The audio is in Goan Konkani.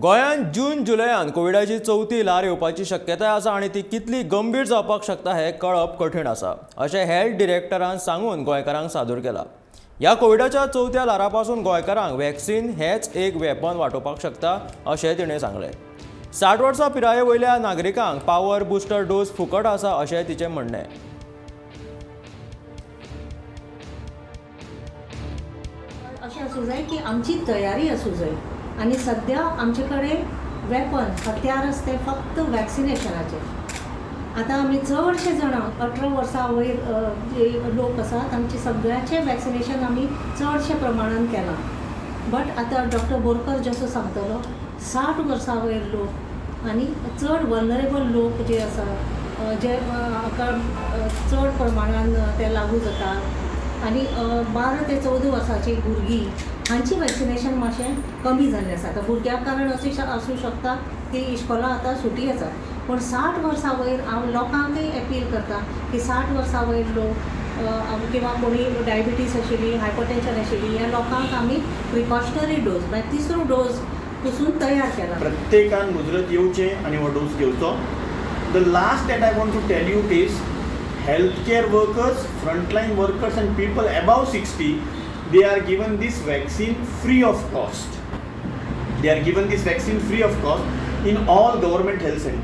गोंयांत जून जुलयान कोविडाची चवथी ल्हार येवपाची शक्यताय आसा आनी ती कितली गंभीर जावपाक शकता हें कळप कठीण आसा, अशें हेल्थ डिरेक्टरान सांगून गोंयकारांक सादूर केला. ह्या कोविडाच्या चवथ्या ल्हारा पासून गोंयकारांक वॅक्सिन हेंच एक वेपन वाटोवपाक शकता, अशें तिणें सांगलें. 60 वर्सां पिराये वयल्या नागरिकांक पावर बुस्टर डोस फुकट आसा, अशें तिचें म्हणणें. अशें आसूं जाय की आमची तयारी आसूं जाय आनी सद्या आमचे कडेन वेपन, हत्यार आसा तें फक्त वॅक्सिनेशनाचें. आतां आमी चडशे जाणां 18 वर्सां वयर जे लोक आसा तांचे सगळ्यांचें वॅक्सिनेशन आमी चडशे प्रमाणान केलां. बट आतां डॉक्टर बोरकर जसो सांगतलो, 60 वर्सां वयर लोक आनी चड वल्नरेबल लोक जे आसा, जे हाका चड प्रमाणान ते लागू जाता आनी 12 ते 14 वर्सांची भुरगीं हांची वॅक्सिनेशन मातशें कमी जाल्लें आसा. आतां भुरग्यां कारण अशें आसूं शकता की इश्कोलां आतां सुटी आसा, पूण 60 वर्सां वयर हांव लोकांकय एपील करता की 60 वर्सां वयर लोक किंवां कोणी डायबिटीज आशिल्ली, हायपरटेन्शन आशिल्ली, ह्या लोकांक आमी प्रिकॉशनरी डोज म्हळ्यार तिसरो डोज पसून तयार केला. प्रत्येकान मुजरत येवचें आनी हो डोस घेवचो. The last that I want to tell you is health care workers, frontline workers and people above 60, they are given this vaccine free of cost. They are given this vaccine free of cost in all government health centers.